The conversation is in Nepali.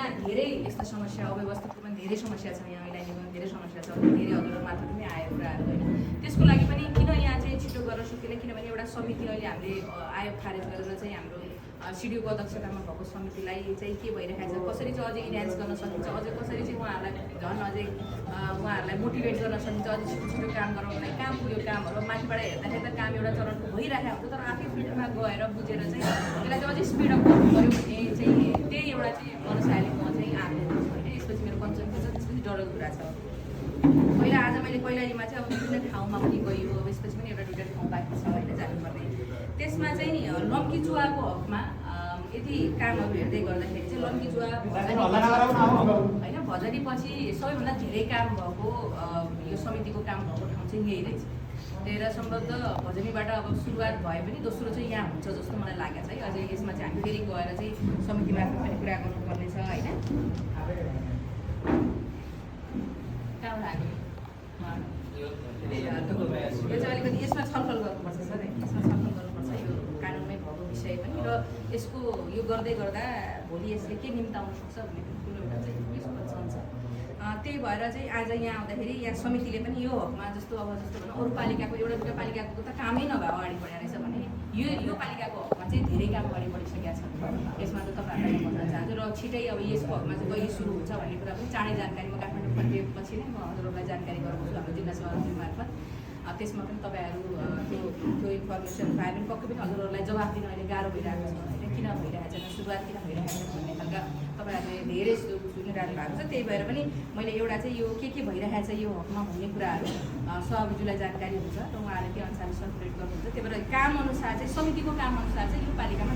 यहाँ धेरै यस्ता समस्या अव्यवस्थित रूपमा धेरै समस्या छ, यहाँ मिलाइनेमा धेरै समस्या छ, धेरै हजुरहरू मात्र पनि आयो कुराहरू होइन। त्यसको लागि पनि किन यहाँ चाहिँ छिटो गर्न सकिएन, किनभने एउटा समिति अहिले हामीले आयोग खारेज गरेर चाहिँ हाम्रो सिडिओको अध्यक्षतामा भएको समितिलाई चाहिँ के भइरहेको छ, कसरी चाहिँ अझै इन्हान्स गर्न सकिन्छ, अझै कसरी चाहिँ उहाँहरूलाई झन् अझै उहाँहरूलाई मोटिभेट गर्न सकिन्छ, अझै छिटो छिटो काम गराउनलाई कहाँ पुग्यो कामहरू माथिबाट हेर्दाखेरि त काम एउटा चरणको भइरहेको हुन्छ, तर आफै फिल्डमा गएर बुझेर चाहिँ त्यसलाई चाहिँ अझै स्पिडअप गर्नु पऱ्यो भन्ने चाहिँ त्यही एउटा चाहिँ मनसायले म चाहिँ आएको होइन। यसपछि मेरो कन्सर्न छ, त्यसपछि डरको कुरा छ। पहिला आज मैले कैलालीमा चाहिँ अब विभिन्न ठाउँमा पनि गयो, अब यसपछि पनि एउटा दुईवटा ठाउँ बाँकी छ होइन जानुपर्ने। त्यसमा चाहिँ लम्की चुवाको हकमा यति कामहरू हेर्दै गर्दाखेरि चाहिँ लम्की चुवा होइन भजनीपछि सबैभन्दा धेरै काम भएको यो समितिको काम भएको ठाउँ चाहिँ यही रहेछ। त्यही सम्बद्ध भजनीबाट अब सुरुवात भए पनि दोस्रो चाहिँ यहाँ हुन्छ जस्तो मलाई लागेको छ है। अझै यसमा चाहिँ हामी फेरि गएर चाहिँ समितिमा पनि कुरा गर्नुपर्ने छ होइन। कहाँबाट आएको यो चाहिँ अलिकति यसमा छलफल गर्नुपर्छ सर, यसमा छलफल गर्नुपर्छ यो कानुनमै भएको विषय पनि, र यसको यो गर्दै गर्दा भोलि यसले के निम्ताउन सक्छ भन्ने ठुलो एउटा चाहिँ यसको कन्सर्न छ। त्यही भएर चाहिँ आज यहाँ आउँदाखेरि यहाँ समितिले पनि यो हकमा जस्तो अब जस्तो भनौँ अरू पालिकाको एउटा दुईवटा पालिकाको त कामै नभए अगाडि बढेको रहेछ भने यो पालिकाको हकमा चाहिँ धेरै काम अगाडि बढिसकेका छन्। यसमा त तपाईँहरूलाई भन्न चाहन्छु र छिटै अब यसको हकमा चाहिँ कहिले सुरु हुन्छ भन्ने कुरा पनि चाँडै जानकारी म काठमाडौँ फर्किएपछि नै म हजुरहरूलाई जानकारी गराउँछु हाम्रो जिल्ला सभापति मार्फत। त्यसमा पनि तपाईँहरू त्यो इन्फर्मेसन पाए पनि पक्कै पनि हजुरहरूलाई जवाफ दिन अहिले गाह्रो भइरहेको छ होइन, किन भइरहेको छैन, सुरुवात किन भइरहेको छ भन्ने खालका तपाईँहरूले धेरै सुनिरहनु भएको छ। त्यही भएर पनि मैले एउटा चाहिँ यो के भइरहेको छ यो हकमा भन्ने कुराहरू सभापतिज्यूलाई जानकारी हुन्छ र उहाँहरूले त्यो अनुसारले सर्कुलेट गर्नुहुन्छ। त्यही भएर काम अनुसार चाहिँ समितिको काम अनुसार चाहिँ यो पालिकामा